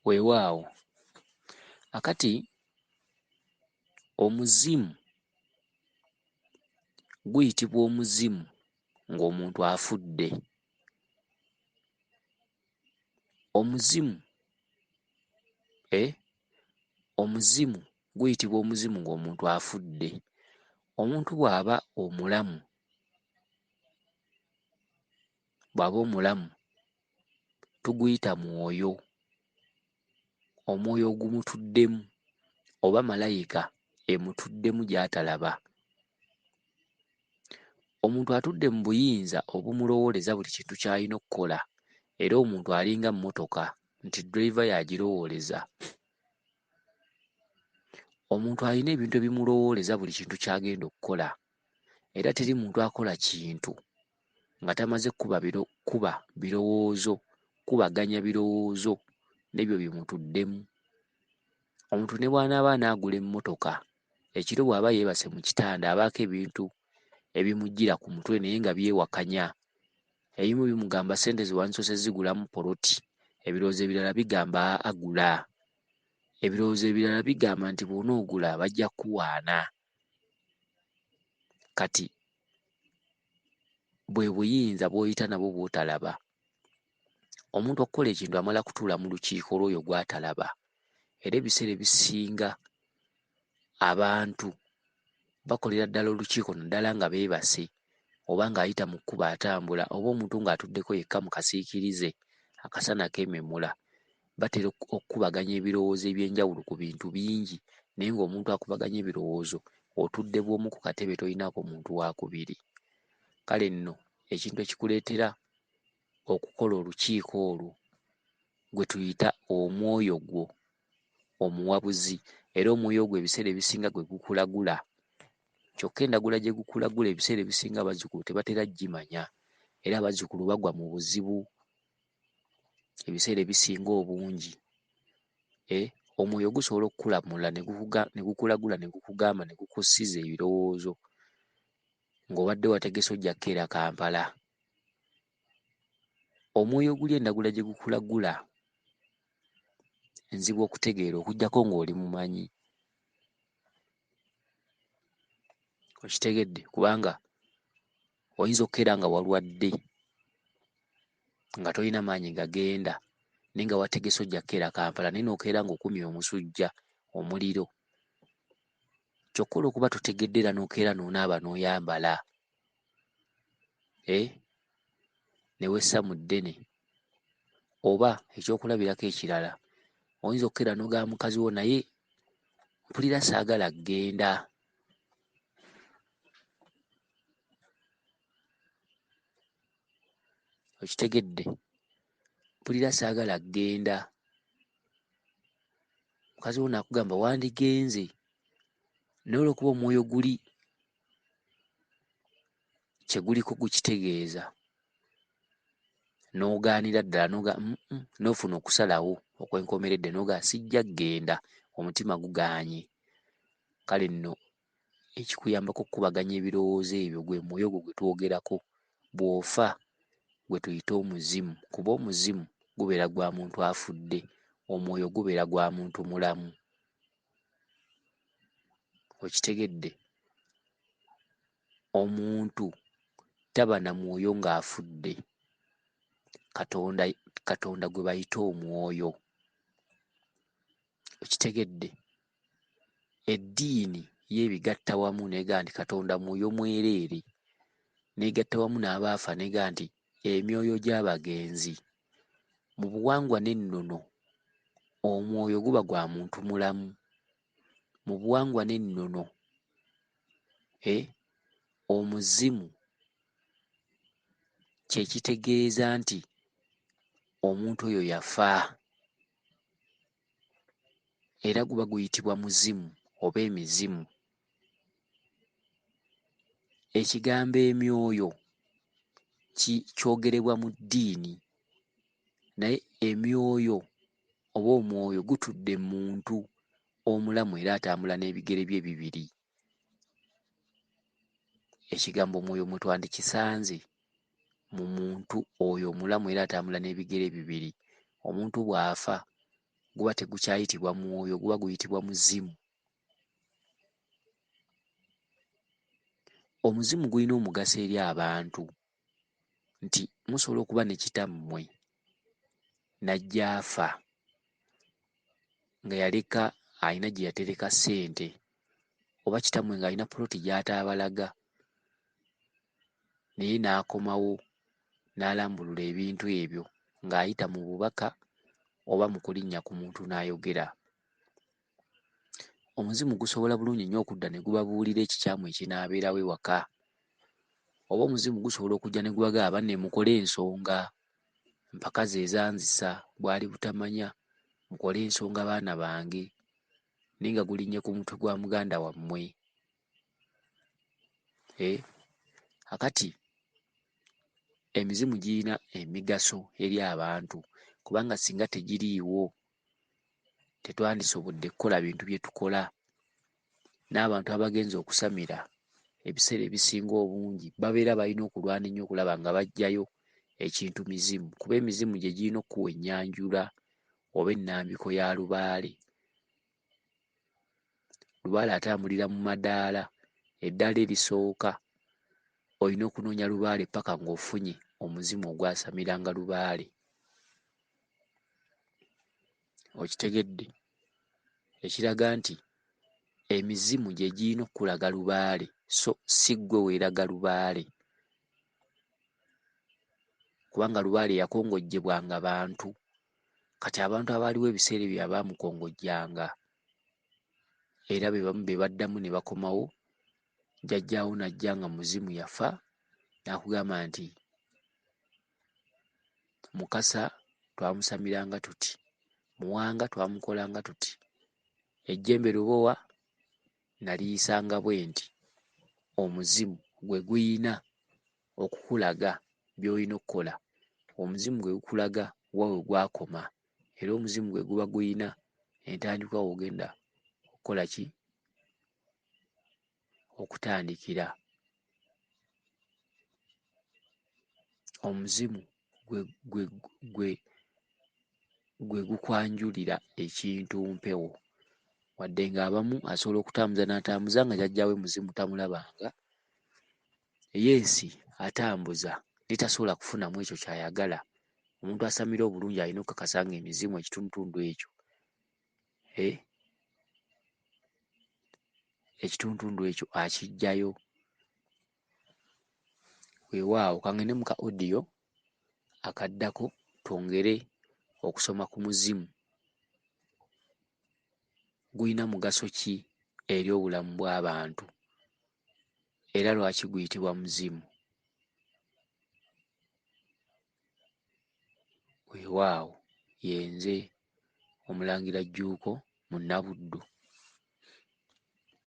Weewaawo. Akati omuzimu guyitibwa omuzimu ng'omuntu afudde. Omuzimu eh omuzimu guyitibwa omuzimu ng'omuntu afudde. Omuntu bw'aba omulamu, bw'aba omulamu tuguyita mwoyo, omwoyo ogumutuddemu oba malayika emutuddemu gy'atalaba. Omuntu atudde mu buyinza obumulowooleza buli kintu ky'alina okkola era omuntu alinga mmotoka nti ddereeva y'agirowooleza. Omuntu alina ebintu ebimulowooleza buli kintu ky'agenda okkola era teri muntu akola kintu nga tamaze kuba birowoozo, kukubaganya birowoozo n'ebyo bimutuddemu. Omuntu ne bw'anaaba anaagula emmotoka, ekiro bw'aba yeebase mu kitanda abaako ebintu ebimujjira ku mutwe naye nga byewakanya. Ebimu bimugamba ssente ze wandisoose zigulamu poloti, ebirowoozo ebirala bigamba aa gula. Ebirowoozo ebirala bigamba nti bw'onoogula bajja kkuwaana. Kati bwe buyinza bw'oyita nabwo bw'otalaba. Omuntu okukola ekintu amala kutuula mu lukiiko lw'oyo gw'atalaba era ebiseera ebisinga abantu bakolera ddala olukiiko naddala nga beebase oba ng'ayita mu kkubo atambula oba omuntu ng'atuddeko yekka mu kasiikirize akasana keememula. Batera okukubaganya ebirowoozo eby'enjawulo ku bintu bingi naye ng'omuntu akubaganya ebirowoozo otudde bw'omu ku katebe toyinaako muntu waakubiri. Kale nno ekintu ekikuleetera okukola olukiiko olwo gwe tuyita omwoyo gwo omuwabuzi era omwoyo gwo ebiseera ebisinga gwe gukulagula. Kyokka endagula gye gukulagula ebiseera ebisinga abazzukulu tebatera ggimanya era abazzukulu bagwa mu buzibu ebiseera ebisinga obungi. Eh omwoyo gusobola okkulamula ne gukulagula ne gukugamba ne gukussiza ebirowoozo ng'obadde wategese ojja kkeera Kampala. Omwoyo guli endagula gye gukulagula nzibu okutegeera okuggyako ng'oli mumanyi. Okitegedde? Kubanga oyinza okkeera nga walwadde nga tolina maanyi gagenda naye nga wategese ojja kkeera Kampala naye n'okeera ng'okumye omusujja, omuliro. Kyokka olw'okuba totegedde era n'okeera n'onaaba n'oyambala, eh ne wessa mu ddene. Oba ekyokulabirako ekirala, oyinza okkeera n'ogamba mukazi wo naye mpulira saagala ggenda. Okitegedde? Mpulira saagala ggenda. Mukazi wo n'akugamba wandigenze naye olw'okuba omwoyo guli kye guliko gukitegeeza n'ogaanira ddala n'oga n'ofuna okusalawo okw'enkomeredde n'ogamba sijja ggenda omutima gugaanye. Kale nno ekikuyambako okkubaganya ebirowoozo ebyo gwe mwoyo gwo gwe twogerako. Bw'ofa gwe tuyita omuzimu kuba omuzimu gubeera gwa muntu afudde, omwoyo gubeera gwa muntu mulamu. Okitegedde? Omuntu taba na mwoyo ng'afudde. Katonda Katonda gwe bayita omwoyo. Okitegedde? Eddiini yo ebigatta wamu n'egamba nti Katonda mwoyo mwereere, n'egatta wamu n'abaafa n'egamba nti emyoyo gy'abagenzi. Mu buwangwa n'ennono omwoyo guba gwa muntu mulamu. Mu buwangwa n'ennono eh omuzimu kye kitegeeza nti omuntu oyo yafa era guba guyitibwa muzimu oba emizimu. Ekigambo emyoyo kyogerebwa mu ddiini naye emyoyo oba omwoyo gutudde mu muntu omulamu era atambula n'ebigere bye ebibiri. Ekigambo omwoyo mwe twandikisanze mu muntu oyo omulamu era atambula n'ebigere ebibiri. Omuntu bw'afa Guba tegukyayitibwa mwoyo, guba guyitibwa muzimu. Omuzimu gulina omugaso eri abantu nti musobola okuba ne kitammwe n'ajja afa nga yaleka alina gye yatereka ssente oba kitammwe ng'alina poloti gy'ataabalaga naye n'akomawo n'alambulula ebintu ebyo ng'ayita mu bubaka oba mu kulinnya ku muntu n'ayogera. Omuzimu gusobola bulungi nnyo okudda ne gubabuulira ekikyamu ekinaabeerawo ewaka. Oba omuzimu gusobola okujja ne gubagamba banne mukole ensonga, mpaka ze zanzisa, bwali butamanya, mukole ensonga baana bange, naye nga gulinnye ku mutwe gwa muganda wammwe. Kaakati emizimu girina emigaso eri abantu kubanga singa tegiriiwo tetwandisobodde kukola bintu bye tukola. N'abantu abagenze okusamira ebiseera ebisinga obungi babeera balina okulwana ennyo okulaba nga baggyayo ekintu mizimu, kuba emizimu gye girina okkuwa ennyanjula oba ennambiko ya lubaale. Lubaale atambulira mu madaala, eddaala erisooka olina okunoonya lubaale paka ng'ofunye omuzimu ogwasamiranga lubaale. Okitegedde? Ekiraga nti emizimu gye girina okkulaga lubaale so si ggwe weeraga lubaale. Kubanga lubaale yakongojjebwanga bantu. Kati abantu abaaliwo ebiseera ebyo abaamukongojjanga era be bamu be baddamu ne bakomawo, jjajjaawo n'ajja nga muzimu yafa n'akugamba nti Mukasa twamusamiranga tuti, Muwanga twamukolanga tuti, ejjembe Lubowa naliyisanga bwe nti. Omuzimu gwe guyina okukulaga by'olina okukola, omuzimu gwe gukulaga wa we gwakoma era omuzimu gwe guba guyina entandikwa w'ogenda okukola ki? Okutandikira. Omuzimu gwe gukwanjulira ekintu mpewo, wadde ng'abamu asobola okutambuza n'atambuza nga jjajjaawe muzimu tamulabanga. Yeesi atambuza naye tasobola kufunamu ekyo ky'ayagala. Omuntu asamira obulungi alina okukakasa ng'emizimu ekitundutundu ekyo ekitundutundu ekyo akiggyayo. Weewaawo ka ngende mu ka audio akaddako twongere okusoma ku muzimu. Gulina mugaso ki eri obulamu bw'abantu era lwaki guyitibwa muzimu? Weewaawo ye nze Omulangira Jjuuko Munnabuddu.